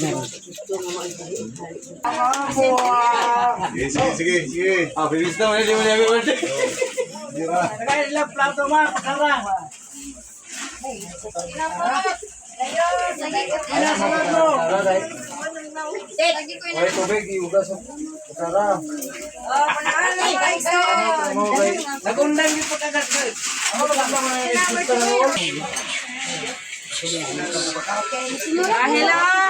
Meron. Sige, sige, sige, sige. Ah, bilis na, hindi mo na happy birthday. Ay, tubig, iugas. Tara. Nagundang yung pagkagat. Hello,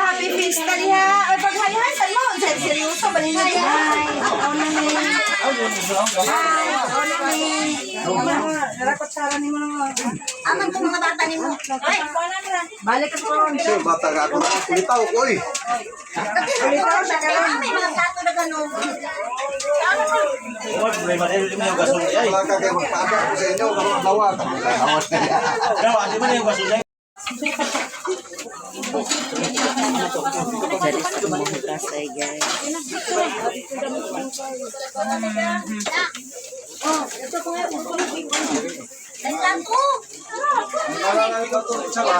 happy fiesta diha. Ay paghalihan san mo? Seryoso ba ninyo diha? Oo na ni. Oo na ni. Aman ko mga bata nimo. Ay, balik ko. Sir, bata ka ako. Ulitaw ko eh. May mga plato na ganun. What problema tayo, hindi mo yung gasolina. Ay, Wala ka kayo magpaaga ako sa inyo. Karoon lawa. Lawa na yan. daw, hindi mo na yung gasolina. Dari sa mga ay guys. Dahil ko. Wala na ito. Isa ba?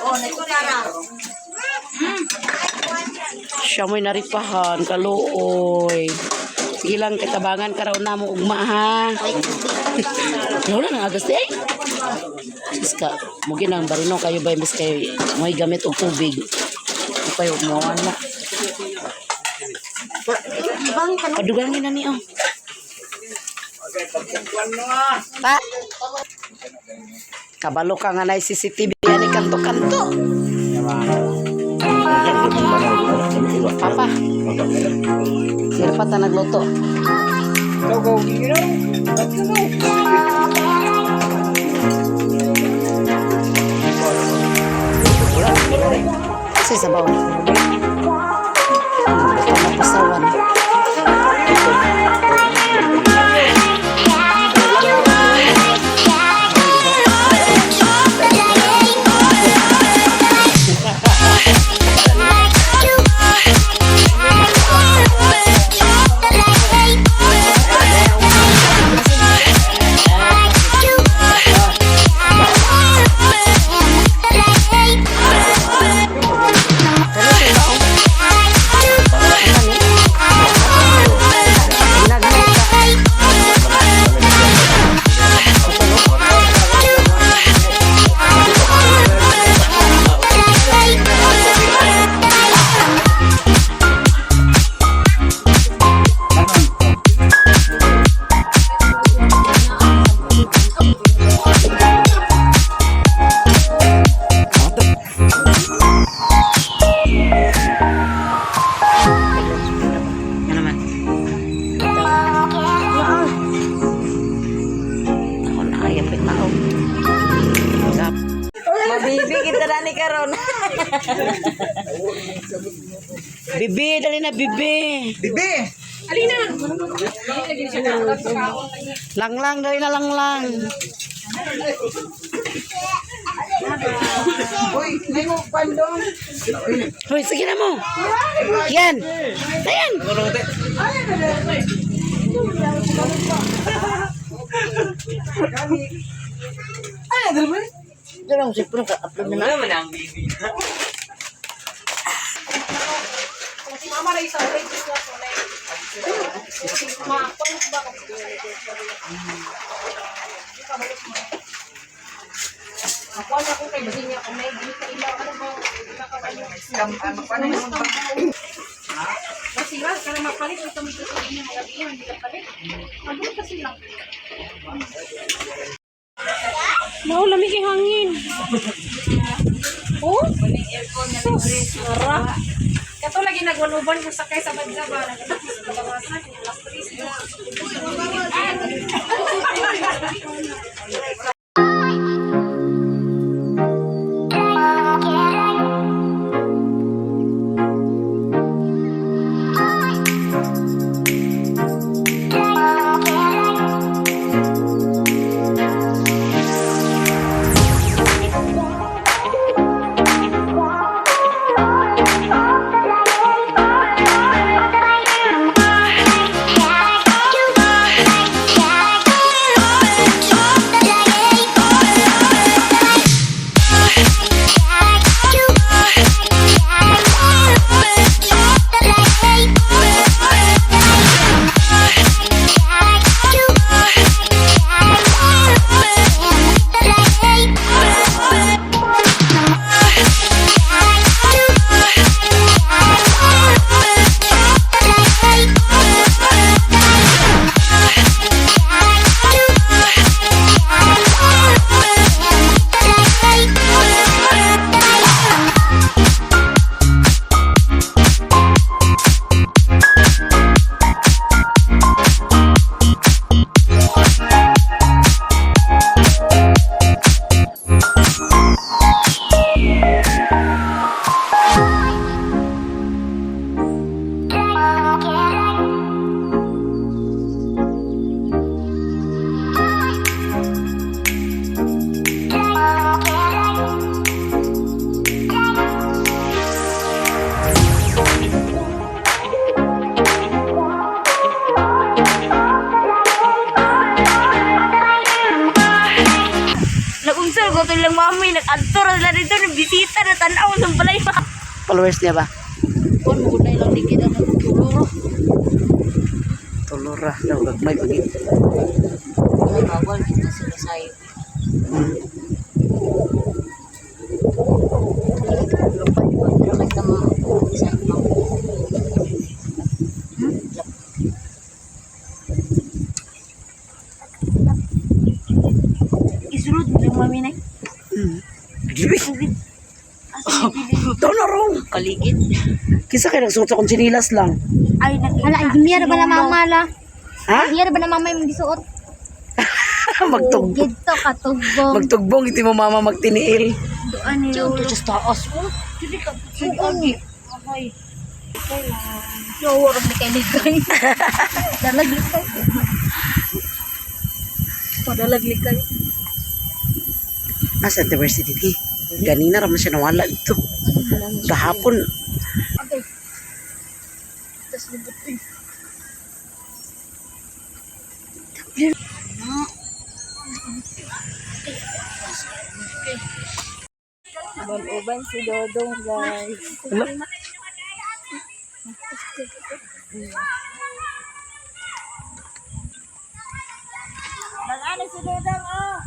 Oh, nagkukara. Siya mo'y naripahan, kaluoy. Sige lang, kitabangan ka raw na mo ugma ha. Wala nang agas eh. Sus ka, mugi nang barino kayo ba imbes kayo mo'y gamit og tubig. Di kayo mawala. Padugangin na niyo. Pa. Kabalo ka nga na CCTV ani kanto-kanto. Papa. Sira pa ta nagluto. Go, go, you know? Let's go. Kasi sabaw. Mapasawan. Ano naman? Ako na kaya pa tao. Mabibi kita na ni karon. Bibi, dali na bibi. Bibi! Langlang, dali na langlang. Uy, may mo pandong. Hoy, sige na mo. Yan. Ayan. Ay, dali mo. Diyan siyempre ka-upload na. Naman ang bibi. Mao lamig kay hangin. Oh? Sus, mara. Kato lagi nagwanuban ko sakay sa badla ba. Nagkatawasan, alas 3. Mami, nag-adto ra sila dito, bisita na tanaw sa balay pa. Followers niya ba? Kon mo na ilang dikit ang tuluro. Tulora daw gagmay pagit. Ay, bawal kita sila sayo. Isulod mo yung mami na. Tulorong. Kaligid. Kisa kay nagsuot sa akong sinilas lang. Ay, nag Hala, ay gimiyara ba na mama la? Ha? Gimiyara ba na mama yung gisuot? Magtug Gidto katugbong. magtugbong iti mo mama magtiniil. Doan ni Diyan, Lolo. just taas mo. Dili ka. Sige, agi. Okay. No, warag ni kay ligay. Dalag likay. Padalag likay. Nasa university ni. Ganina raman siya nawala dito. Gahapon. Okay. Tas lubot eh. Uban si Dodong, guys. Wala. Nag-ano si Dodong, oh.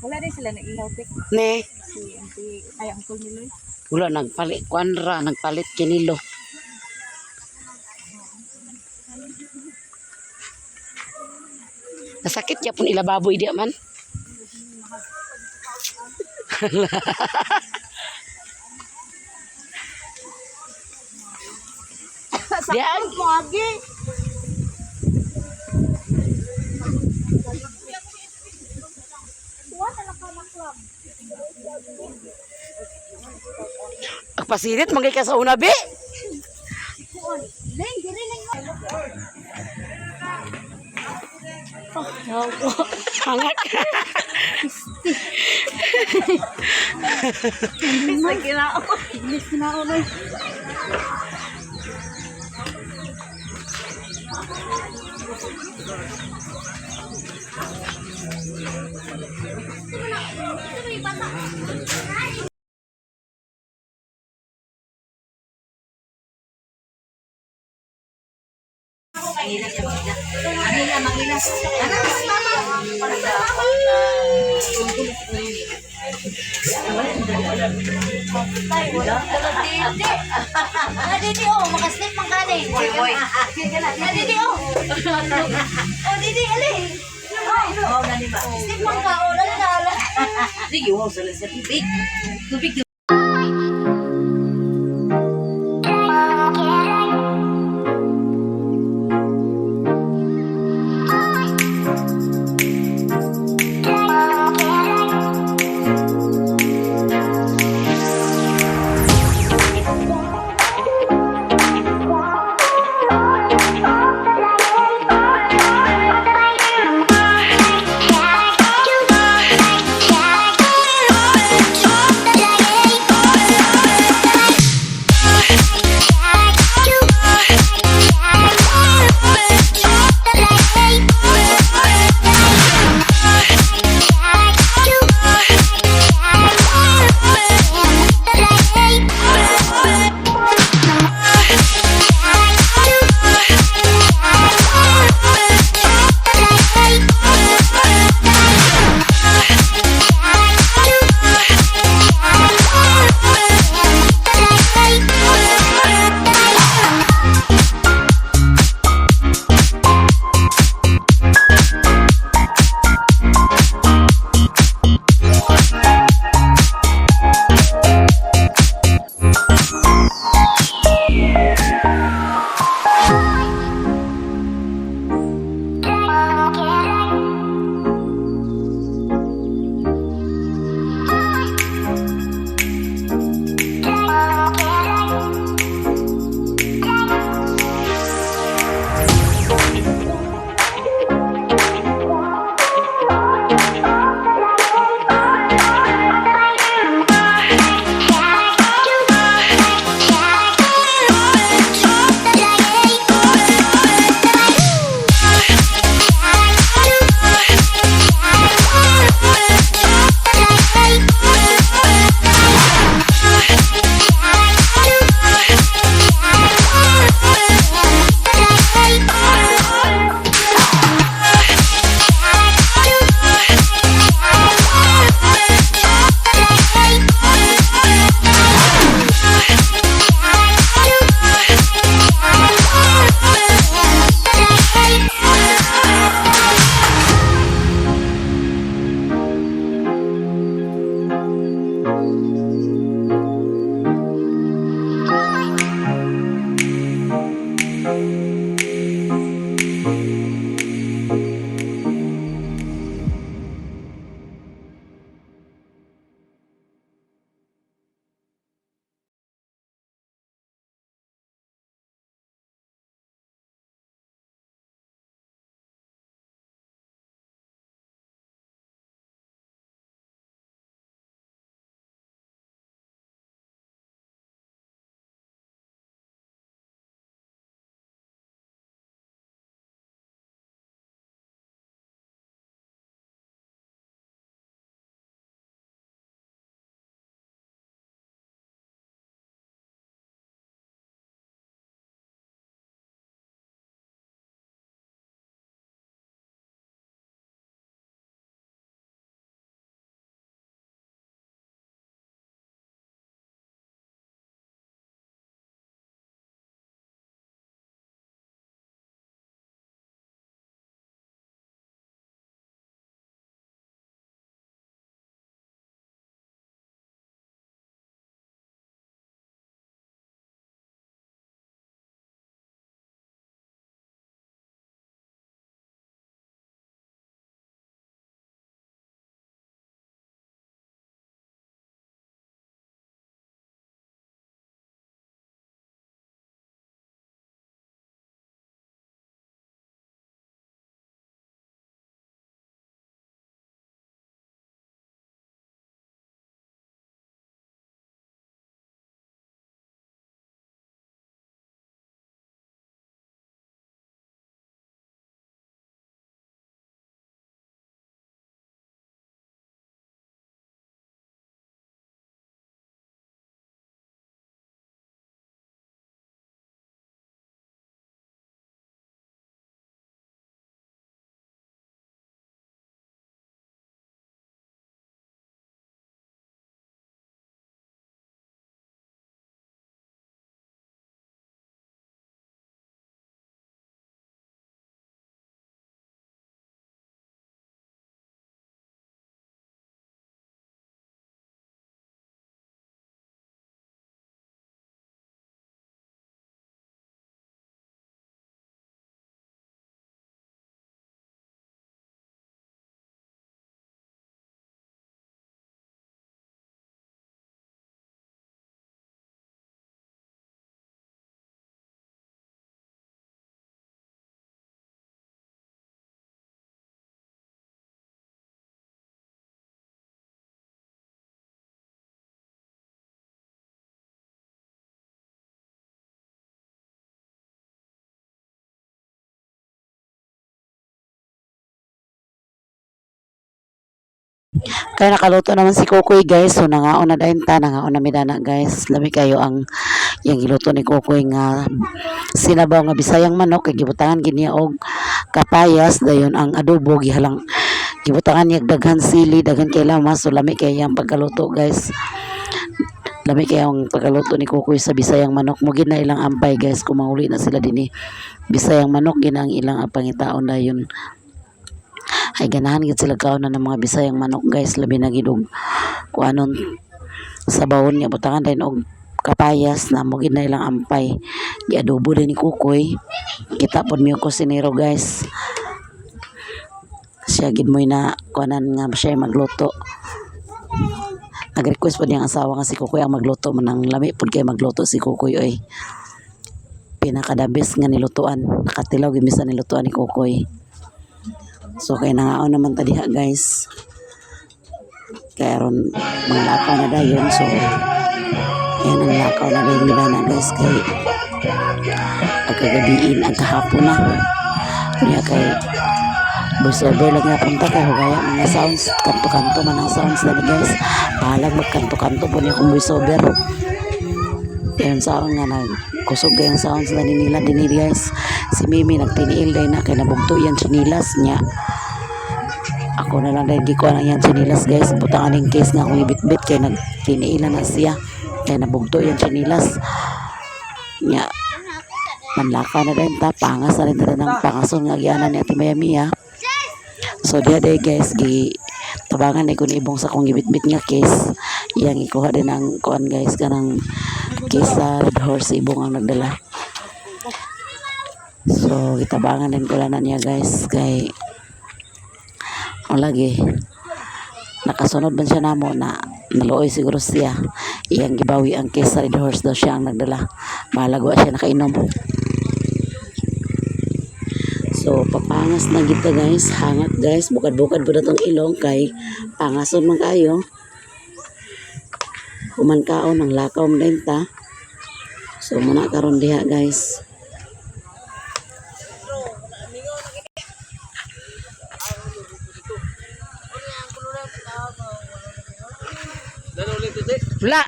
Wala din sila nag-ihaw, Tek. Ne. Si auntie, ay, uncle ni Loy. Wala nagpalit kwanra, nagpalit kinilo. Nasakit yapon ila baboy di man. Diyan. Mo, agi. Agpasirit manggay ka sa una bi. Hangak. Bilis na ako na. Na didi oh, makaslip man ka ni. Boy, boy. Na didi oh. Oh, didi ali. Oh, slip man ka oh, lala lala. Sige, wow, sa tubig. Tubig. Kaya nakaluto naman si Kukoy, guys. So nangaon na dayon ta, nangaon na midana, guys. Lami kayo ang yang giluto ni Kukoy nga sinabaw nga Bisayang manok kay gibutangan gini og kapayas, dayon ang adobo gihalang gibutangan niya daghan sili, daghan kay lamas. So lami kay ang pagkaluto, guys. Lami kay ang pagkaluto ni Kukoy sa Bisayang manok mo gid na ilang ampay, guys, kung manguli na sila dinhi. Bisayang manok gina ang ilang pangitaon dayon. Ay ganahan gid sila kaon na ng mga Bisayang manok, guys, labi na gid og kuanon sabawon niya butangan din og kapayas na mo gid na ilang ampay. Giadobo din ni Kukoy. Kita pod mi yung kusinero, guys. Siya gid mo'y na kuanan nga siya magluto. Nag-request pod niyang asawa nga si Kukoy ang magluto man ang lami pod kay magluto si Kukoy oy. Pinaka the best nga nilutuan. Nakatilaw gid bisan nilutuan ni Kukoy. So kay nangaon naman ta diha, guys. Kaya ron manglakaw na dayon, so ayan ang lakaw na dayon nila na, guys, kay agkagabiin agkahapon na. Niya kay voice over lang na punta kay hugaya mga sounds, kanto-kanto man ang sounds na ni, guys. Bahalag magkanto-kanto po niya kung voice over. Ayun sound nga nagkusog kayong sounds na ni nila din, guys. Si Mimi nagtiniil day na kay nabugto yan chinilas niya. Ako na lang dahil gikuha lang yan chinilas, guys. Butang aning case nga akong ibitbit kay nagtiniilan na siya. Kay nabugto yan chinilas. Nya, manlakaw na din ta. Pangas na rin ta ng pangason nga gianan ni Ate Mayamiya. So diya day, guys, gi tabangan ni ko ni Ibong sa akong gibitbit nga case. Iyang ikuha din ang kuan, guys, kanang case sa Red Horse. Ibong ang nagdala. So gitabangan din ko lang na niya, guys, kay o lagi nakasunod man siya namo na naluoy siguro siya. Iyang gibawi ang case sa Red Horse daw, siya ang nagdala. Bahalag wa siya nakainom. So papangas na kita, guys, hangat, guys, bukad-bukad po na tong ilong kay pangason man kayo. Human kaon ang lakaw man din ta. So muna karon diha, guys. Wala.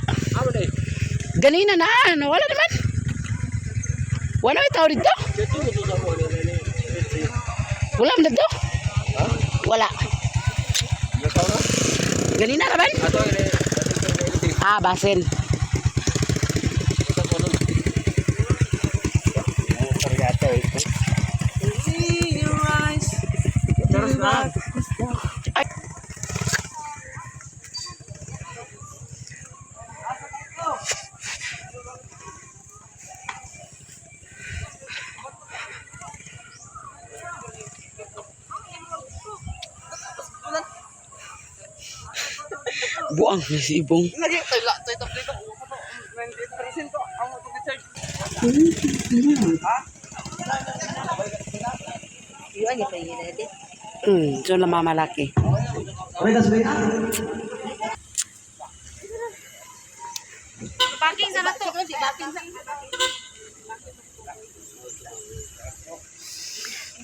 Ganina na, ano, wala naman. Wala may tao dito. Wala man dito. Wala. Ganina naman. Ah, basin. Buang ni si Ibong. So na mamalaki. Parking sa nato. Parking sa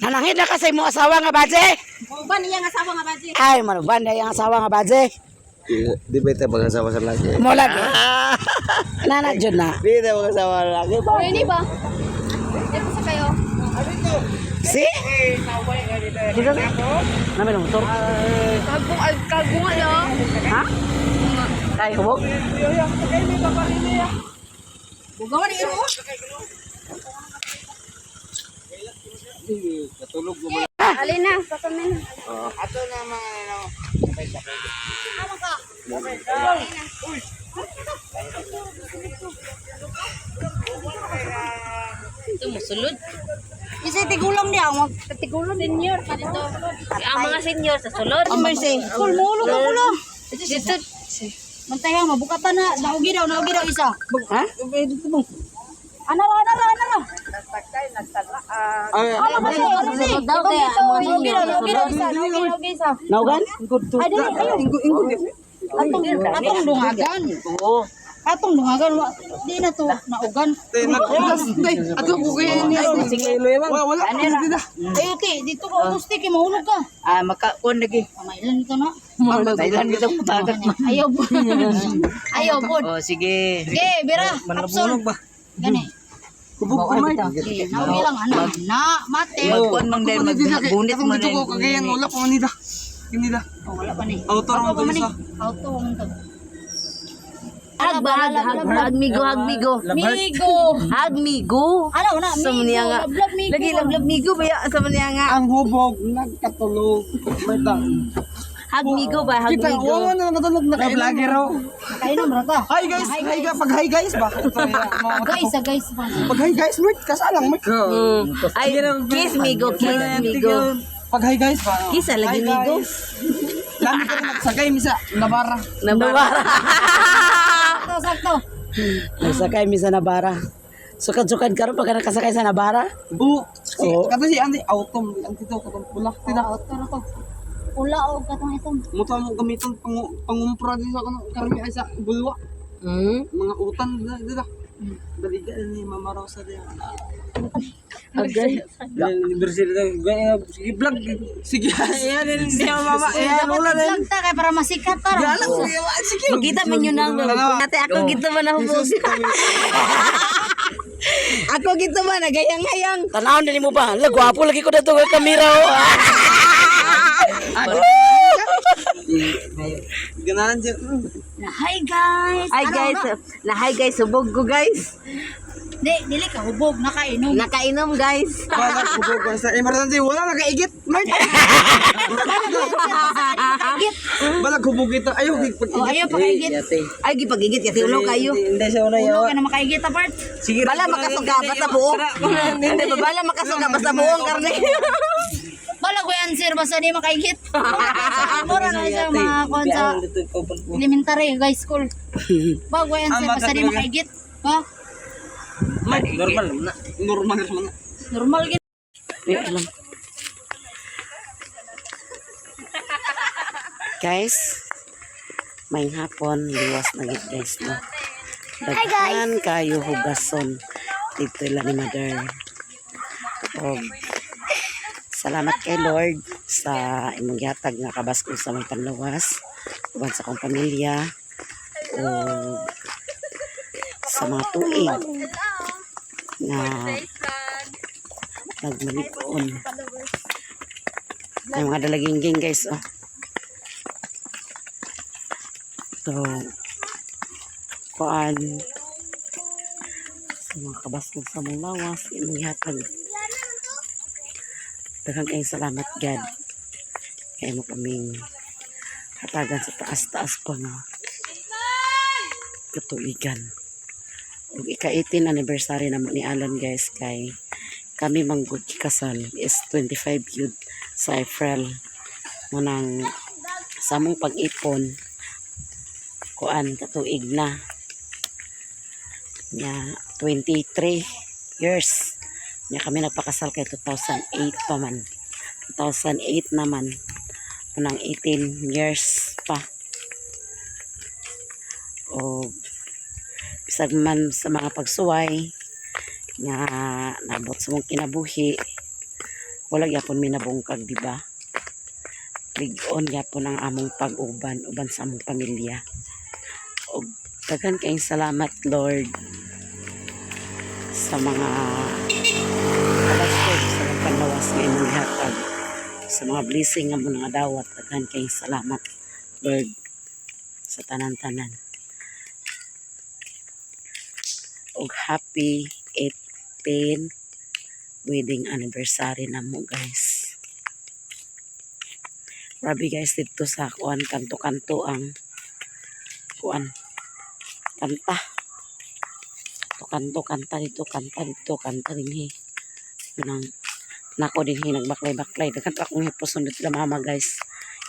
Nanangit na kasi mo asawa nga baje. Uban niya nga asawa nga baje. Ay, manuban na yung asawa nga baje. Di ba ito mag-asawa sa laki? Mo lagi. Nana jud na. Di ito mag-asawa sa laki. Pwede ba? Dito sa kayo. Si? Namin ang motor. Kagung ay kagung ayo. Ha? Kaya hubog? Bugaw ni iro. Alin na, pakamin. Tumusulod. Isa tigulang niya, ang tigulang. Senior pa dito. Ang mga senior sa sulod. Mercy. Kulmulo ka kulo. Dito. Mantay ha, mabukatan na. Naugi daw, naugi daw isa. Ha? Ano ra, ano ra, ano ra? Ano kasi, ano si? Daw kaya ang mga Naugi senior daw, sa naugi daw sulod. isa, naugi, naugi isa. Naugan? Ay, dili, ayo. Atong, atong dungagan. Oo. Atong dungagan wa di na to naugan. Ato ko kaya niya. Wala wala. Ayo te, dito ka ubos te kay mahulog ka. Ah, makakuan lagi. Pamailan nito na. Mailan kita putagat. Ayaw po. Ayaw po. Oh, sige. Sige, bira. Kapsul. ba? Gani. Hubog ko may. Okay, naugi lang ano. Na, mate. Magkuan mang dahil magbunit Atong mo dito ko kagayan wala pa manida. Kinida. Oh, wala pa ni. Auto ra Ako to pa man isa. ni. Auto man to. Hag ba, hag, hag, hag, migo, hag, migo. Migo. Hag, migo. Ano na, Sa migo. niya nga. Lablab migo. Lagi, lablab, migo ba ya? Sa niya nga. Ang hubog nagkatulog. May ta. Hag, migo ba, hag, Kita migo. wala na nakatulog na vlogger raw. Nakainom ra ka. Hi guys, hi guys, pag hi guys ba? Ito, Guys, ah, guys pa. Pag hi guys, Mark, kasalang Mark. Ay, kiss, migo, kiss, migo. Pag hi guys ba? Kiss, ah, lagi Hi, migo. guys. Lami ka rin nagsakay misa Nabara. Nabara. Sakto, sakto. Nagsakay mi sa Nabara. Sukad-sukad karon pag nakasakay sa Nabara. Oo. Oo. Kato si Andy autom, ang tito katong pula. Tira. Auto ra to. Pula o katong itong. Muta mo gamiton pang pangumpra din sa kanang karmi ay sa bulwa. Mga utan dila. Baliga ni Mama Rosa din. Agay. Libre sila sige vlog. Sige. Ayan hindi mama. Ayan wala na. Vlog ta kay para masikat ta. ra. Sige, sige. Magkita man yun ang Ate, ako gito man na hubog. Ako gito man, nagayang-hayang. Tanawon din mo ba? Hala, gwapo lagi ko na to kamera. Oh. Ganahan siya. Na, hi guys. Ay Ano, guys, ano? na hi guys, hubog ko guys. Di, dili ka hubog nakainom. Nakainom guys. Wala hubog ko sa emergency wala nakaigit. Mark. Balag hubog ito. Ayaw pag Oh, ayaw pakaigit. Ay gipagigit kasi ulo kayo. Hindi siya una Ulo ka na makaigit apart. Sige. Bala makasuga basta buong. Hindi ba bala makasuga basta buong karne. Bala ko yan sir basta di makaigit. Mura na siya mga kuan sa elementary high school. Bago yan sir basta di makaigit. Ha? Normal naman na. Normal naman na. Normal gid. Wait lang. Guys, may hapon, liwas na gid guys no. Daghan kayo hugason dito lang ni Mother. Og salamat kay Lord sa imong gihatag nga kabaskog sa among panlawas uban sa akong pamilya ug sa mga tuig nga nagmalig-on. May mga dalagingging guys, oh. So, kuan sa mga kabaskog sa mga lawas, imong gihatag. Daghang kayong salamat, God. Kaya mo kaming hatagan sa taas-taas pa nga katuigan. Ug ika-18 anniversary naman ni Alan guys kay kami manggod kasal is 25 yun sa April munang sa among pag-ipon kuan katuig na nga 23 years nya kami nagpakasal kay 2008 pa man, 2008 naman, munang 18 years pa. O bisag man sa mga pagsuway nga naabot sa mong kinabuhi, wala gyapon mi nabungkag, di ba? Lig-on gyapon ang among pag-uban uban sa among pamilya. Og daghan kayong salamat, Lord, sa mga kabaskog sa mga panlawas nga imong gihatag, sa mga blessing nga mga dawat. Daghan kayong salamat, Lord, sa tanan-tanan. Og happy 18 wedding anniversary na mo guys. Grabe guys, dito sa kuan, kanto-kanto ang kuan, kanta. To kanto, kanta dito, kanta dito, kanta dinhi. Nang nako dinhi nagbaklay-baklay. Daghan pa akong hipuson dito sila mama guys.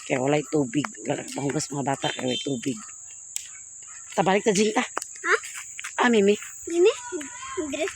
Kaya walay tubig, wala na panghugas mga bata kaya walay tubig. Tabalik ta jing ta. Ha? Ah, Mimi. Mimi, dress.